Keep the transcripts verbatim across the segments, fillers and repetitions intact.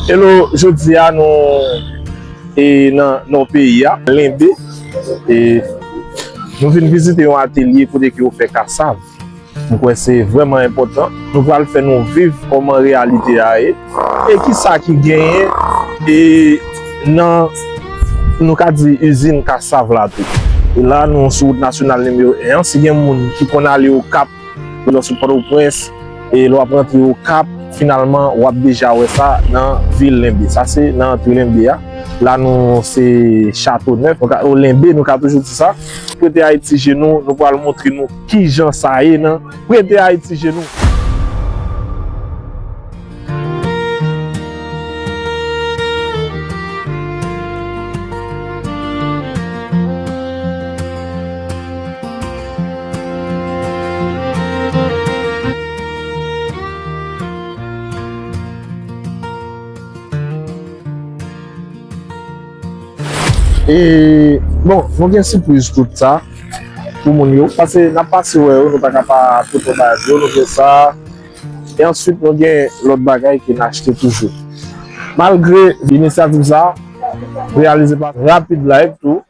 Hello, jodi a nou e nan nò peyi a, Lenbe. E nou vin vizite yon atelye kote ke yo fè kasav. M kwè se vrèman enpòtan. Nou pral fè nou viv kòman reyalite a ye. E kisa ki genyen e nan, nou ka di, izin kasav la tou. E la, nou sou wout nasyonal nimewo en an. Si gen moun ki konn ale Okap, lè w sot Pòtoprens, e lè w ap rantre Okap, finalman, w ap deja wè sa nan vil Lenbe. Sa se nan antre Lenbe a. La, nou se Chateau Neuf, nou ka, o Lenbe, nou ka toujou di sa. Prete Ayiti je nou, nou pral montre nou kijan sa ye nan Prete Ayiti je nou. E, bon, nou gen sipriz tout sa pou moun yo. Pase n ap pase wè yo, nou pa ka pa pote bay yo, nou gen sa. E answit, nou gen lòt bagay ke n achte toujou. Malgre inisyativ sa a reyalize pa Rapid Life tou,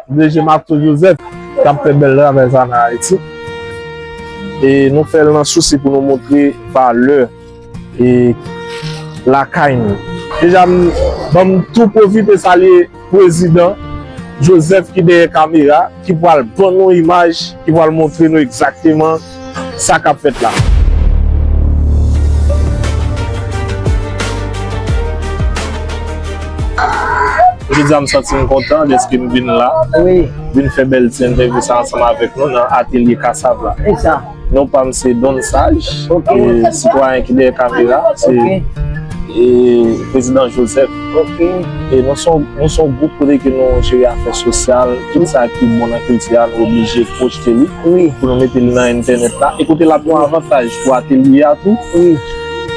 D G Marco Joseph, k ap fè bèl travay sa nan Ayiti. E nou fè l nan sousi pou nou montre valè e lakay nou. Deja, m, ban m tou pwofite salye Prezidan Joseph ki dèyè kamera, ki pral ban nou imaj, ki pral montre nou egzakteman sa k ap fèt la. Jodi a, m santi m kontan dèske m vin la. Wi. Vin fè bèl ti entèvyou sa ansanm avèk nou nan atelye kasav la. E sa? Non pa m se Don Saj, ok, e sitwayen ki dèyè kamera, se, ok, e Prezidan Joseph. Ok. E nou se yon, nou se yon gwoup kote ke nou jere afè sosyal, tout sa ki bon nan kilti a, nou oblije pwojte li, wi, pou nou mete li nan entènèt la. E kote l ap yon avantaj pou atelye a tou. Wi.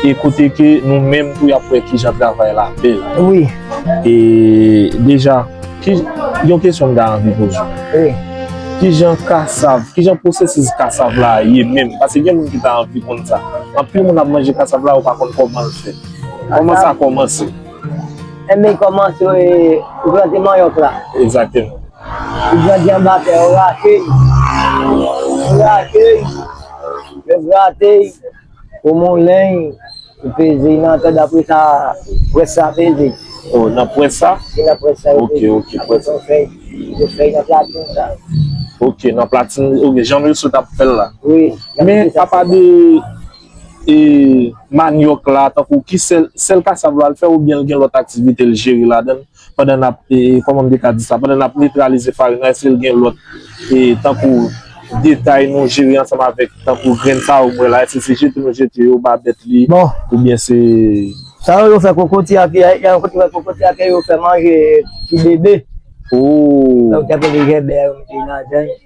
E kote ke nou menm tou y ap wè kijan travay la bèl. Wi. E deja, ki, yon kesyon m ta anvi poze w. Wi. Kijan kasav, kijan pwosesis kasav la ye menm? Paske gen moun ki ta anvi konn sa. Anpil moun ap manje kasav la, yo pa konn kòman l fèt. Kòman sa kòmanse? Enben, kòmanse, e, ou plante manyòk la. Egzakteman. Ou plante anba tè, ou rache, ou rache, yo grate, ou moulen, ou peze nan tè, apre sa, près sa peze. Oh, nan près sa? Se nan près sa yo peze. Ok, ok, apre près sa, yo fè, yo fè nan platin sa. Ok, nan platin, ok, jan nou sot ap fè l la. Wi. Men, apa de e manyòk la, tankou ki sèl, sèl kasav la l fè, oubyen l gen lòt aktivite l jere ladan l, pandan n ap, e, kòman m te ka di sa, pandan n ap netralize farin nan, èske l gen lòt, e, tankou detay nou jere ansanm avèk, tankou grenn sa ou wè la, èske se jete nou jete yo ba bèt li, bon, oubyen se sa yo, yo fè kokotiya, ki, e, kote yo fè kokotiya, ke yo fè manje ti bebe. Oh. Donk, y ap mete jèbè, yo mete ladan.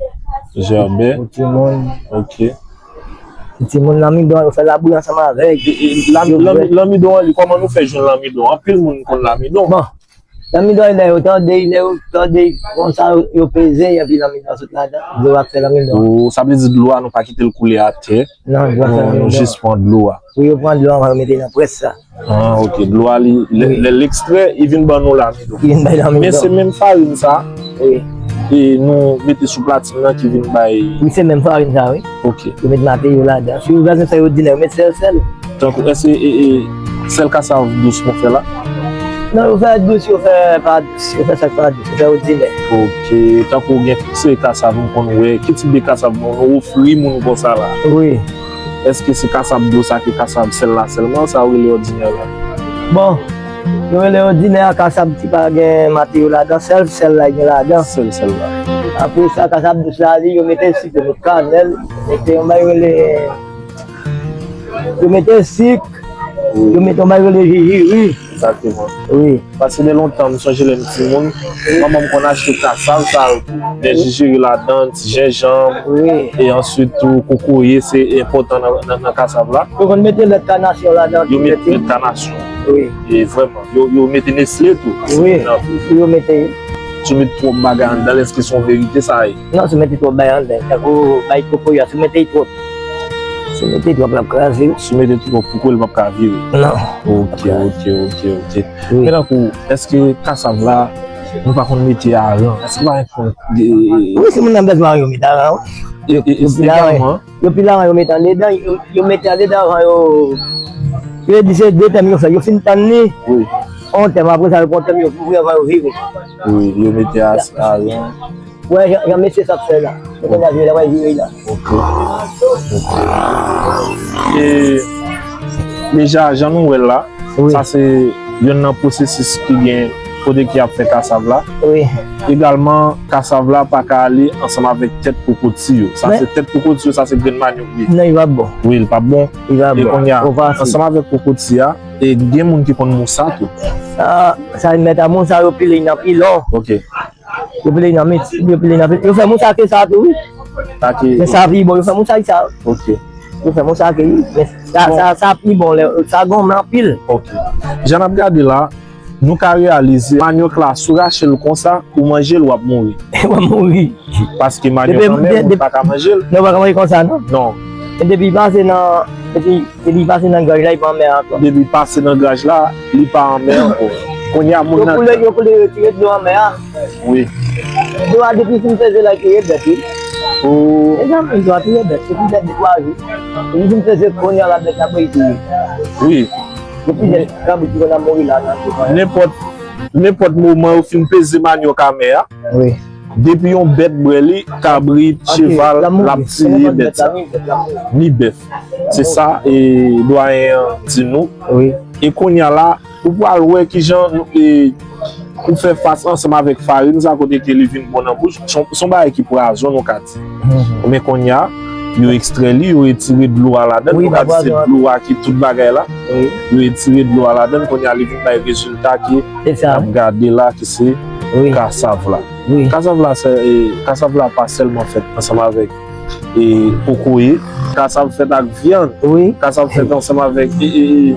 Jèbè. Pou timoun. Ok. Pou timoun lanmidon, yo fè labouyi ansanm avèk. E, e, lanmi-, yo lanmi-, bwè. Lanmidon an, li, kòman nou fè jwenn lanmidon? Anpil moun konn lanmidon. Bon, lanmidon, lè yo tande, lè yo tande, konsa, yo, yo peze, epi lanmidon sot ladan. Dlo ap fè lanmidon. Oh, sa vle di dlo a, nou pa kite l koule atè. Non, dlo ap fè lanmidon. Nou, nou jis pran dlo a. Pou yo pran dlo anvan yo mete nan près sa. Ah, ok. Dlo a, li, lè, wi, lè l ekstrè, li vin ban nou lanmidon. Li vin bay lanmidon. Men se menm farin sa, wi, e nou mete sou platin nan ki vin bay. Wi, se menm farin sa, wi. Ok. Yo met materyo ladan. Si yo bezwen fè yo dinè, yo met sèl, sèl. Tankou, èske, e, e, sèl kasav dous nou fè la? Non, yo fè dous, yo fè pa dous. Yo fè sa k pa dous, yo fè yo dinè. Ok. Tankou gen seri kasav m konn wè, ki tip de kasav nou, nou ofri moun konsa la? Wi. Èske se kasav dous ak kasav sèl la sèlman, sa yo rele òdinè la? Bon, yo rele òdinè a, kasav ki pa gen materyo ladan, sèl sèl la gen ladan. Sèl sèl la. Apre sa, kasav dous la, li, yo mete sik, yo mete kanèl, yo mete yon bagay yo rele, yo mete sik, wi, yo mete yon bagay yo rele jijiri. Egzakteman. Wi. Paske de lontan, m sonje lè m timoun, manman m konn achte kasav sa yo tou. Dè jijiri ladan, ti jenjanm, wi, e answit tou kokoye, se enpòtan nan, nan, nan kasav la. Yo konn mete lèt kanasyon ladan tou. Yo met lèt kanasyon. Wi. E vrèman, yo, yo mete Nestle tou. Wi, yo mete. Si w met twòp bagay anndan l, èske se yon verite sa ye? Non, si w mete twòp bagay anndan, tankou bay kokoye a, si w mete twòp. Si w mete twòp, l ap kraze. Si w mete twòp, ou kwè l p ap ka vire? Non. Ok, ok, ok, ok. Wi. Men tankou, èske kasav la, nou pa konn mete aran? Èske pa gen... Wi, si moun nan bezwen aran, yo mete aran, wi. E, e, e, egalman. Yo pile aran, yo mete andedan, yo, yo mete andedan avan yo. Yo di se de tèm yo fè, yo fin tann li. Wi. On tèm, apre sa, yo pran tèm, yo kouvri avan yo vire. Wi, yo mete a, aran. Wè, jan, jan mesye sa ap fè la. Yo konn vire la, wè, vire la. Ok. Ok. E deja, jan nou wè l la, wi, sa se yonn nan pwosesis ki gen kote ki ap fè kasav la. Wi. Egalman, kasav la pa ka ale ansanm avèk tèt kokoti yo. Sa se tèt kokoti yo, sa se grenn manyòk li ye. Non, li p ap bon. Wi, li p ap bon. Li p ap bon. E kounye a, ansanm avèk kokoti a, e gen moun ki konn mousa tou. Sa, sa mèt a mousa yo pile nan pilon. Ok. Yo pile nan mit, yo pile nan pil. Yo fè mousake sa tou, wi. Men sa pi bon, yo fè mousake sa. Ok. Yo fè mousake, wi. Men sa, sa, sa pi bon, lè, sa gonmen anpil. Ok. Jan n ap gade la, nou ka reyalize, manyòk la, si w rache l konsa, ou manje l, w ap mouri. W ap mouri. Paske manyòk anmè, moun pa ka manje l. Non, pa ka manje konsa, non. Non. Men depi pase nan, depi Depi li pase nan graj la, li pa anmè ankò. Depi pase nan graj la, li pa anmè ankò. Kounye a, moun nan... Yo koule, yo koule retire dlo anmè a. Wi. Dlo a depi fin peze la, li touye bèt, wi. Oh. Mezanmi, dlo a touye bèt. Depi bèt de twa jou. Depi fin peze kounye a la, bèt la, pou li touye. Wi. Depi bèt, kabrit ki konn ap mouri la, nan... Nenpòt, nenpòt moman, yo fin peze manyòk anmè a. Wi. Depi yon bèt bwè li, kabrit, cheval, l ap tiye bèt sa. Ni bèf. Se sa, e, dwayen an di nou. Wi. E kounye a la, ou pral wè kijan, e, ou fè fas ansanm avèk farin sa, kote ke li vin bon nan bouch. Se yon, se yon bagay ki pwazon, nou ka di. Men kounye a, yo ekstrè li, yo retire dlo a ladan l, nou ka di se dlo a ki tout bagay la. Yo retire dlo a ladan l, kounye a li vin bay rezilta ke n ap gade la, ki se kasav la. Wi. Kasav la, se, e, kasav la pa sèlman fèt ansanm avèk, e, kokoye. Kasav fèt ak vyann. Wi. Kasav fèt ansanm avèk, e, e, e,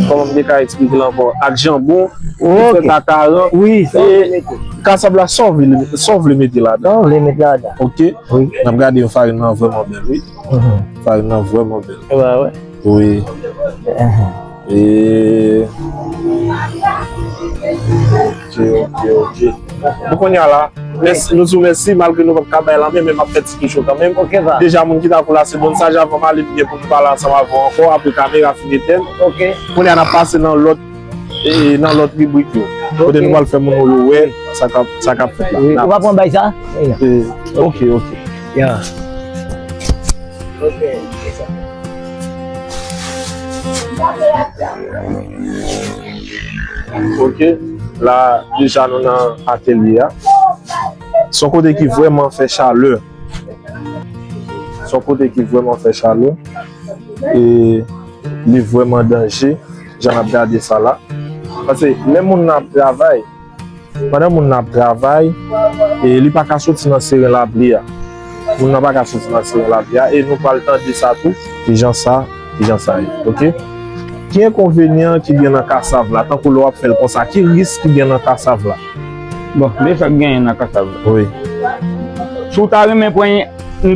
kòman m te ka eksplike l ankò? Ak janbon. Li fèt ak aran. Wi, sa w vle mete. Kasav la, sa w vle, sa w vle mete ladan. Sa w vle mete ladan. Ok. Wi. N ap gade yo, farin nan vrèman bèl, wi. Farin nan vrèman bèl. Wi, wi. Wi. E, ok, ok, ok. Bon, kounye a la, mèsi, nou di w mèsi, malgre nou p ap ka bay lanmen, men m ap fè ti touch kanmenm. Ok, pa. Deja, moun ki tankou la, se Bon Saj, avan m ale, m gen pou m pale ansanm avè w ankò, apre kamera fin etèn. Ok. Kounye a, n ap pase nan lòt, e, nan lòt ribrik yo. Kote nou pral fè moun yo wè sa k ap, sa k ap fèt la. Wi, ou pa pran bay sa? E, ok, ok. Ya. Ok, se sa. Ok, la, deja nou nan atelye a. Se yon kote ki vrèman fè chalè. Se yon kote ki vrèman fè chalè. E li vrèman danje, jan n ap gade sa la. Paske lè moun nan ap travay, pandan moun nan ap travay, e li pa ka soti nan seren lapli a. Moun nan pa ka soti nan seren lapli a. E nou pral tande sa tou, kijan sa, kijan sa ye. Ok? Ki enkonvenyan ki gen nan kasav la, tankou lè w ap fè l konsa? Ki risk ki gen nan kasav la? Bon, de sa k genyen nan kasav la. Wi. Si w ta renmen pran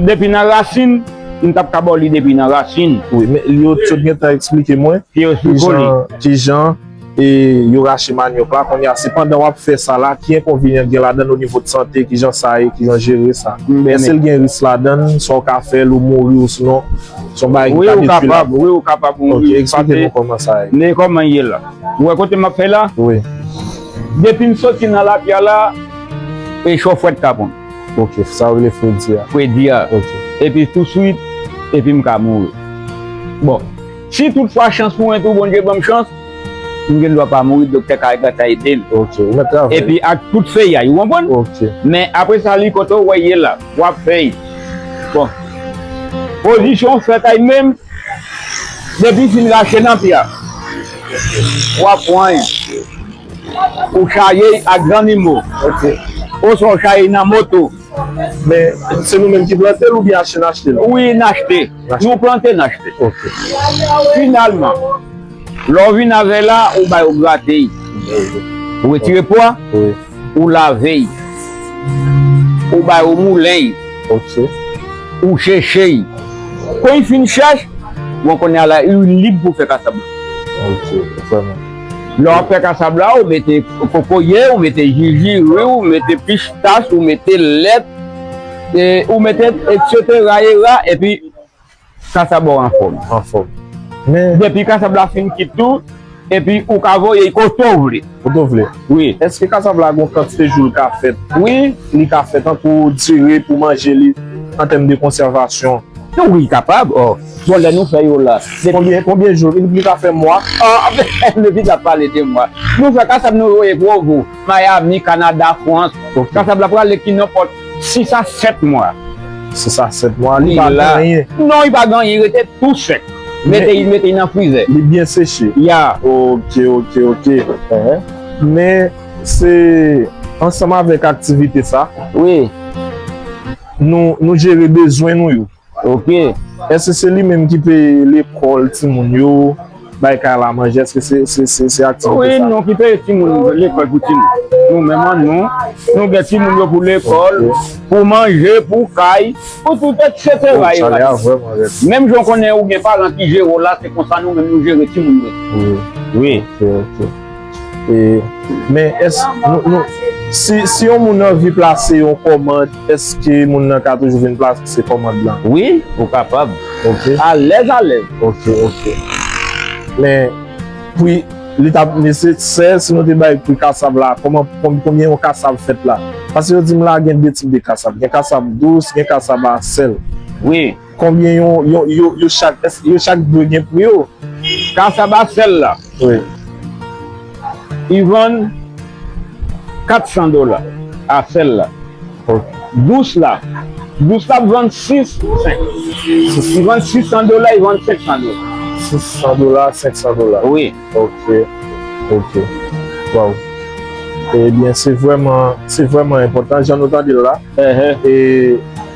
depi nan rasin, m t ap ka ba w li depi nan rasin. Wi, men yo sot gentan eksplike mwen kijan, kijan e yo rache manyòk la. Kounye a, se pandan w ap fè sa la, ki enkonvenyan gen ladan l onivo de sante, kijan sa ye, kijan jere sa? Èske l gen risk ladan l, swa w ka fè l ou mouri, ou sinon, se yon bagay ki ka detwi lavi? Wi, ou kapab, wi, ou kapab mouri. Ok, eksplike nou kòman sa ye. Men kòman l ye la. Ou wè kote m ap fè la? Wi. Depi m soti nan lapli a la, e chòfwèt ka pran m. Ok, sa w rele fredi a. Fredi a. Ok. Epi touswit, epi m ka mouri. Bon, si toutfwa chans pou mwen tou, Bondye ban m chans, m gen dwa pa mouri, doktè ka gentan ede m. Ok, ou mèt travay. Epi ak tout feyay, ou konprann? Ok. Men apre sa, li kote w wè ye la, w ap fèy. Bon. Pozisyon fèt ay menm, depi fin rache nan pye a, w ap pran l. Ou chaye l ak zannimo. Ok. Oswa w chaye l nan moto. Men, se nou menm ki plante l oubyen achte, n achte l? Wi, n achte. N achte. Nou plante, n achte. Ok. Finalman, lè w vin avè l la, ou ba yo grate l. Ou retire po a, wi, ou lave l. Ou ba yo moulen l. Ok. Ou cheche l. Kan l fin chèch, Bon, kounye a la, ou lib pou fè kasab la. Ok, vrèman. Lè w ap fè kasab la, ou mete kokoye, ou mete jijiri, ou mete pistach, ou mete lèt, e, ou mete etsetera, era, epi kasab ou anfòm. Anfòm. Men depi kasab la fin kit tou, epi ou ka voye l kote w vle. Kote w vle. Wi. Èske kasab la gon kantite jou l ka fèt? Wi. Li ka fè tankou dire pou manje li an tèm de konsèvasyon? Wi, kapab. Oh. Bon, lè nou fè yo la. Konbyen, konbyen jou? Li, li ka fè mwa? Ah, depi n ap pale de mwa. Nou fè kasab nou voye Provo, Miami, Kanada, Frans. Ok. Kasab la prale ki nenpòt sis a sèt mwa. Sis a sèt mwa, li pa gen anyen. Non, li pa gen anyen, li rete tou sèk. Mete, mete nan frizè. Li byen seche. Ya. Ok, ok, ok. Men se ansanm avèk aktivite sa, wi, nou, nou jere bezwen nou yo. Ok. Èske se li menm ki peye lekòl timoun yo, bay kay la manje? Èske se, se, se, se aktivite sa? Wi, nou ki peye timoun lekòl pou timoun. Nou menm an nou, nou gen timoun yo pou lekòl, pou manje, pou kay, pou tout, etsetera. Oh, chalè a vrèman rèd. Menm jan w konnen ou gen paran ki jere w la, se konsa nou menm nou jere timoun yo. Wi. Wi. Ok, ok. E, men èske nou, nou, si, si yon moun anvi plase yon kòmand, èske moun nan ka toujou vin plase kòmand lan? Wi, ou kapab. Ok. Alèz, alèz. Ok, ok. Men pri, li t ap nesesè si nou te bay pri kasab la, kòman, kon-, konbyen yon kasab fèt la? Paske yo di m la gen de tip de kasab. Gen kasab dous, gen kasab a sèl. Wi. Konbyen yon, yon, yo, yo chak, èske yo chak dwe gen pri yo? Kasab a sèl la. Wi. Li vann kat san dola a sèl la. Ok. Dous la. Dous la ap vann sis senk. Li vann sis san dola, li vann senk san dola. Sis san dola, senk san dola. Wi. Ok. Ok. Waw. Ebyen, se vrèman, se vrèman enpòtan, jan nou tande l la. Ehe. E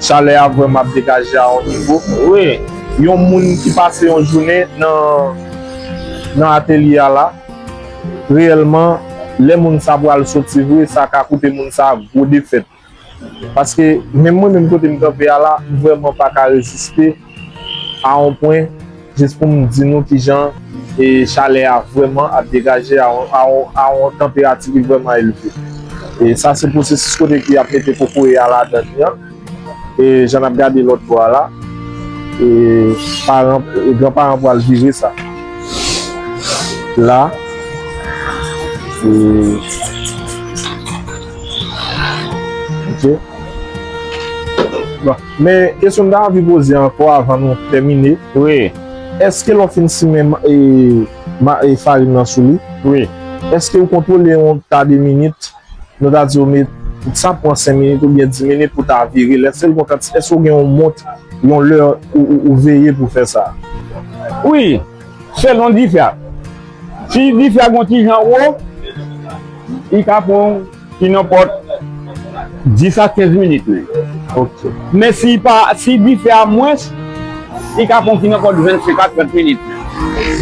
chalè a vrèman ap degaje a yon nivo. Wi. Yon moun ki pase yon jounen nan, nan atelye a la, reyèlman, lè moun sa pral soti vre, sa ka koute moun sa gwo defèt. Paske menm mwen menm kote m kanpe a la, m vrèman pa ka reziste a yon pwen jis pou m di nou kijan, e, chalè a vrèman ap degaje a yon, a yon, a yon tanperati ki vrèman elve. E sa se pwosesis kote ki ap mete kokoye a ladan li an. E jan n ap gade lòt bò a la, e paran, e granparan pral vire sa. La. E, ok. Bon, men kesyon m ta anvi poze ankò avan nou tèmine. Wi. Èske lè w fin simen ma-, e, ma-, e, farin nan sou li? Wi. Èske ou kontwole yon ta de minit? Nou ta di w, men sa pran senk minit oubyen dis minit pou ta vire l. Èske l gon kantite, èske w gen yon mont, yon lè ou, ou, ou veye pou fè sa? Wi, selon dife a. Si dife a gon ti jan wo, li ka pran w ki nenpòt dis a kenz minit menm. Ok. Men si pa, si dife a mwens, li ka pran w ki nenpòt vennsenk a trant minit.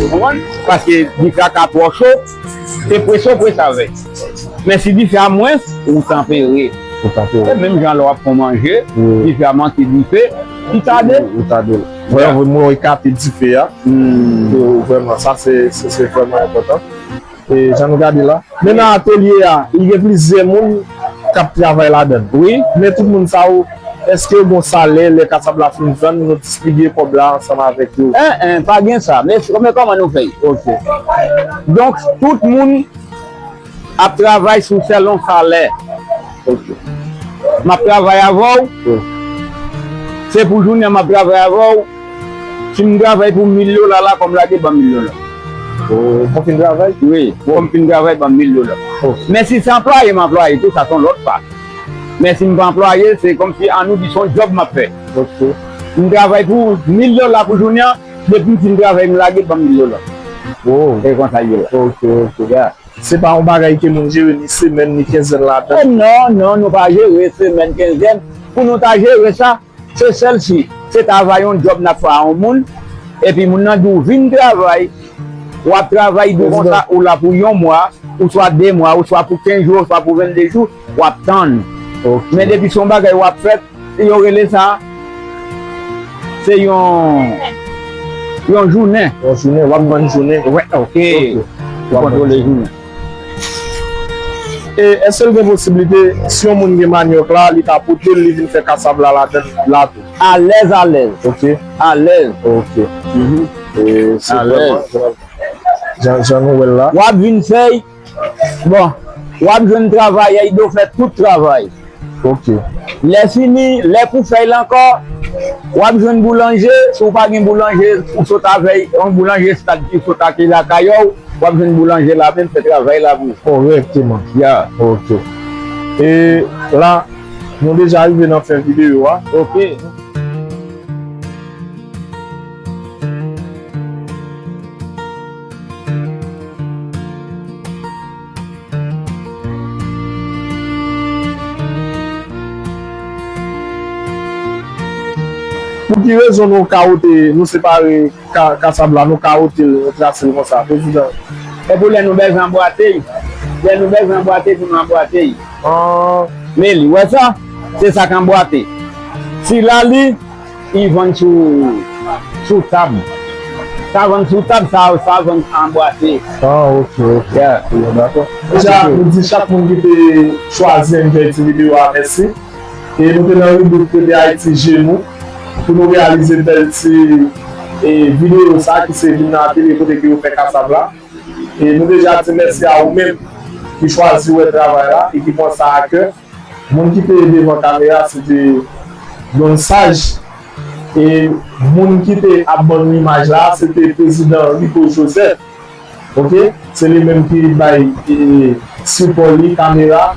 Ou konprann? Paske dife a ka twò cho, se prese w prese avè l. Men si dife a mwens, ou tanpere. Ou tanpere. Se menm jan lè w ap fè manje, wi, dife a manke dife, li tade. Li tade. Vrèman, vrèman, ou ekate dife a. Hmm. E, vrèman, sa se, se, se vrèman enpòtan. E, jan nou gade la. Men nan atelye a, li gen plizyè moun k ap travay ladan l. Wi. Men tout moun sa yo, èske yo gon salè lè kasab la fin vann, nou distribye kòb la ansanm avèk yo? En, en, pa gen sa. Men, men kòman nou fè? Ok. Donk, tout moun ap travay sou sèlon salè. Ok. M ap travay avè w. Wi. Se pou jounen an m ap travay avè w. Si m travay pou mil dola la, fò m lage ban m mil dola. O, fò m fin travay? Wi, fò m fin travay ban m mil dola. Ok. Men si se anplwaye m anplwaye tou, sa se yon lòt pa. Men si m pa anplwaye, se kòmsi an nou di se yon djòb m ap fè. Ok. M travay pou mil dola pou jounen an, depi m fin travay, m lage ban m mil dola. O. E konsa l ye la. Ok, ok. Ya. Se pa yon bagay ke moun jere ni semèn, ni kenzèn ladan. O non, non, nou pa jere semèn, kenzèn. Pou nou ta jere sa, se sèl si se ta va yon djòb n ap fè a yon moun, epi moun nan di w vin travay, w ap travay, di w konsa, ou la pou yon mwa, oswa de mwa, oswa pou kenz jou, oswa pou vennde jou, w ap tann. Ok. Men depi se yon bagay w ap fè, yo rele sa, se yon, Yon jounen. Yon jounen, w ap vann jounen? Wè, ok. Ok. Ou kontwole jounen. E èske l gen posiblite, si yon moun gen manyòk la, li ka pote l, li vin fè kasab la ladan l la tou? Alèz, alèz. Ok. Alèz. Ok. Mhm. E se vrèman, jan, jan nou wè l la. W ap vin fè l. Bon, w ap jwenn travayè, i do fè tout travay. Ok. Lè fini, lè pou fè l ankò, w ap jwenn boulanje. Si w pa gen boulanje, ou sot avè yon boulanje stad ki sot ake lakay ou, w ap jwenn boulanje la menm fè travay la pou ou. Kòrèkteman. Ya. Ok. E la, nou deja rive nan fen videyo a. Ok. Pou ki rezon nou kawote, nou separe ka-, kasab la, nou kawote l, nou trase l konsa, prezidan? E pou lè nou bezwen anbwate l, lè nou bezwen anbwate l, pou nou anbwate l. Ah. Men li, wè sa? Se sa k anbwate. Sila li, li vann sou, sou tab. Sa vann sou tab, sa, sa vann anbwate. Ah, ok, ok. Yeah. Bon, dakò. Deja, nou di chak moun ki te chwazi enjoy ti videyo a, mèsi. E nou te nan ribrik Kote Ayiti Jwe Nou pou nou reyalize bèl ti, e, videyo sa ki se vin nan atèlye kote ke yo fè kasab la. E nou deja di mèsi a ou menm ki chwazi wè travay la e ki pran sa a kè. Moun ki te devan kamera, se te Don Saj. E moun ki te ap ban nou imaj la, se te prezidan Rico Joseph. Ok? Se li menm ki bay, e, sipò li, kamera.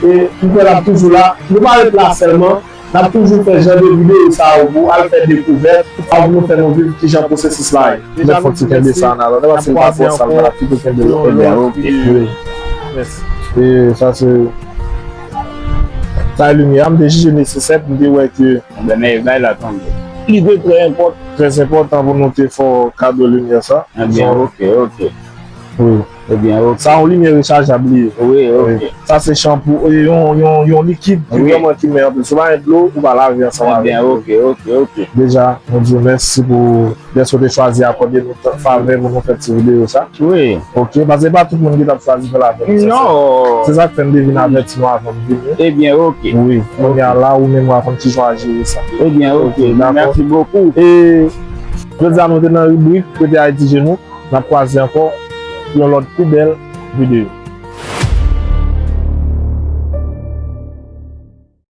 E m kwè l ap toujou la. Nou pa ret la sèlman. N ap toujou fè jan de videyo sa yo pou al fè dekouvèt, pou nou fè nou viv kijan pwosesis la ye. Deja nou di mèsi. N ap kwaze ankò pou yon lòt videyo. Mèsi. E sa se, sa e limyè a, m te jije nesesè pou m te wè ke. Ebyen, men bagay la tonbe. Li te trè enpòtan. Trè enpòtan pou nou te fè w kado limyè sa. Ebyen, ok, ok. Wi. Ebyen, ok. Sa yon limyè rechajab li ye. Wi, ok. Sa se chanpou, e, yon, yon, yon likid ki vrèman ki men anpil. Si w pa gen dlo, ou pa lave ansanm avèk li. Ebyen, ok, ok, ok. Deja, nou di w mèsi pou lèske w te chwazi akòde nou tan, favè pou nou fè ti videyo sa. Wi. Ok, paske pa tout moun ki t ap chwazi fè l avè nou. Non. Se sa k fè m te vin avèti nou avan m vini. Ebyen, ok. Wi, kounye a la, ou menm w ap konn ki jan w ap jere sa. Ebyen, ok. Dakò. Mèsi bokou. E jodi a, nou te nan ribrik Kote Ayiti Jwe Nou. N ap kwaze ankò pou yon lòt pi bèl videyo.